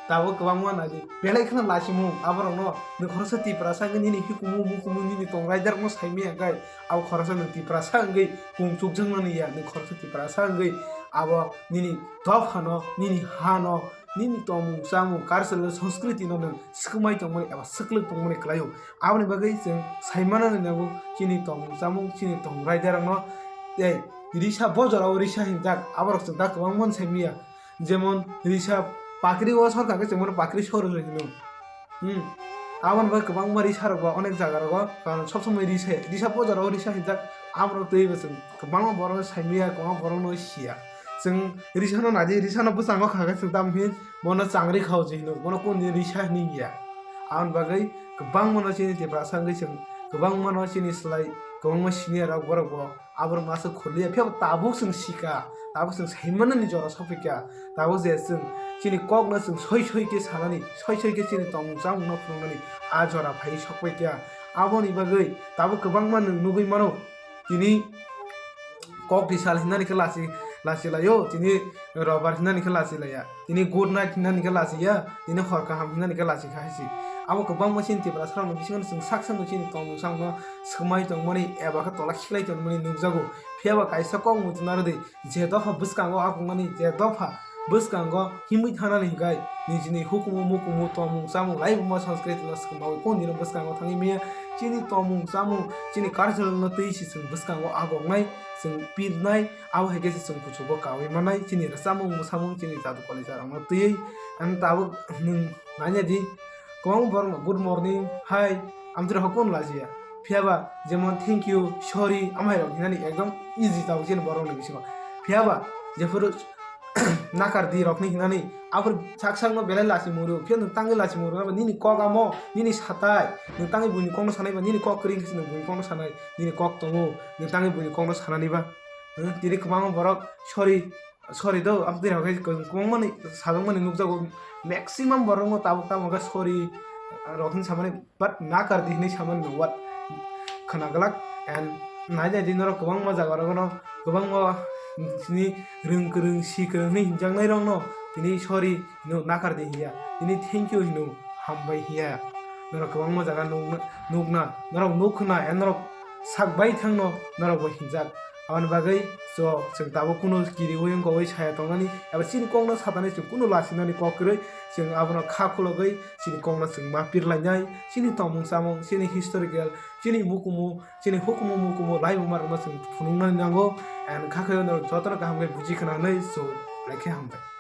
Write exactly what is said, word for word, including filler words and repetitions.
Tabuk kwbangma naidi. Belai kheno lachimung aborokno. Nwng khoroksa Tiprasa wngwi nini hukumu mukumu nini tong raidarokno saimaya khe, abo khoroksa nwng Tiprasa wngwi kung chukjaknani ya, nwng khoroksa Tiprasa wngwi abo nini dophano, nini hano, nini tongmung chamung, cultural, sanskriti no nwng swkmai tongmani eba swklwk tongmani kwlaio. Aboni bagwi chwng saimanani nango chini tongmung chamung, chini tong raidarokno tei risa bojorao risa hinjak, aborok chwng da kwbangma saimaya. Jemon risa pakri o sorkar khe chwngmano pakri sohor hinwi hino. Hmm. Aboni bagwi kwbangma risa rok bo onek jaga rogo, karon sob somoi risa, risa bojorao risa hinjak, aborok twibo chwng kwbangma borok saimaya, kwbangma borok no siya. Chwng risa no naidi, risa no bwskango kha khe chwng tamo hin bono changri khao je hino, bono kunu din risa hinwi ya. Aboni bagwi kwbangma no chini Tiprasa wngwi chwng kwbangma no chini slai kwbangma senior rok borok bo aborok masa khurliya, phiya bo tabuk chwng sika, tabuk chwng saimanani jora sophaikha, tabuk je chwng chini kokno chwng soi soi khe sanani, soi soi khe chini tongmung chamungno phunuknani a jora phaiwi sokpaikha. Aboni bagwi tabuk kwbangma nwng nugwi mano, tini kok tisal hinani khe lachi, lachi laio, tini robar hinani khe lachi laiya. Tini good night hinani khe lachiya, tini hor kaham hinani khe lachi kha hai se. Abo kwbangma chini Tiprasa rokni bisingo chwng sak sakno chini tongmung chamungno swmai tongmani eba khe tola khiklai tongmani nukjago. Phiya ba kaisa kok muchungna rwdi, je dopha bwskango agongnani, je dopha bwskango himwi thanani hinkhai nijini hukumu mukumu tongmung chamung laibuma sanskriti no swkangwi kondino bwskango thangwi maya. Chini tongmung chamung, chini cultural no twi se chwng bwskango agongnai, chwng pirnai, abo hai khe se chwng kuchugo kaui manai, chini rwchapmung mwsamung, chini jadu koli jarokno twiwi. Ang tabuk nwng naina di, kwbangma borokno good morning, hi, amtwrwi hokon lajiya. Phiya ba jemon thank you, sorry, amai rok hinani ekdom easy tabuk chini borokni bisingo. Phiya ba jephuru nakar di rokni hinani, aphuru sak sakno belai lachi muru, phiya nwng tangwi lachi muru, abo nini kok amo, nini satai, nwng tangwi buini kokno sanai ba, nini kok kwrwi wngkhe se nwng buini kokno sanai, nini kok tongo, nwng tangwi buini kokno sanani ba. Hmm, tini kwbangma borok, sorry, sorry do, abo tini hokhe kwbangmani sajwkmani nukjago, maximum borokno tabuk tamo khe sorry rok hinwi samani, but nakar di hinwi samani no what khwna glak. And nai nai di norok kwbangma jaga rogono kwbangma sini rwng kwrwng si kwrwng hinwi hinjaknai rokno tini sorry hinwi nakar di hiya, tini thank you hinwi hambai hiya. Norok kwbangma jaga nukna, nukna, norok nuk khwna, and norok sak bai thangno norok bo hinjak. Aboni bagwi so chwng tabuk kunu kiriui wngkha oi saya tongnani, eba chini kokno satani chwng kunu lasinani kok kwrwi, chwng abono kha khulogwi chini kokno chwng ma pirlainai, chini tongmung chamung, chini historical, chini mukumu, chini hukumu mukumu laibuma rokno chwng phunuknani nango, and kha khe norok jotono kaham khe buji khna hinwi so belai khe hambai.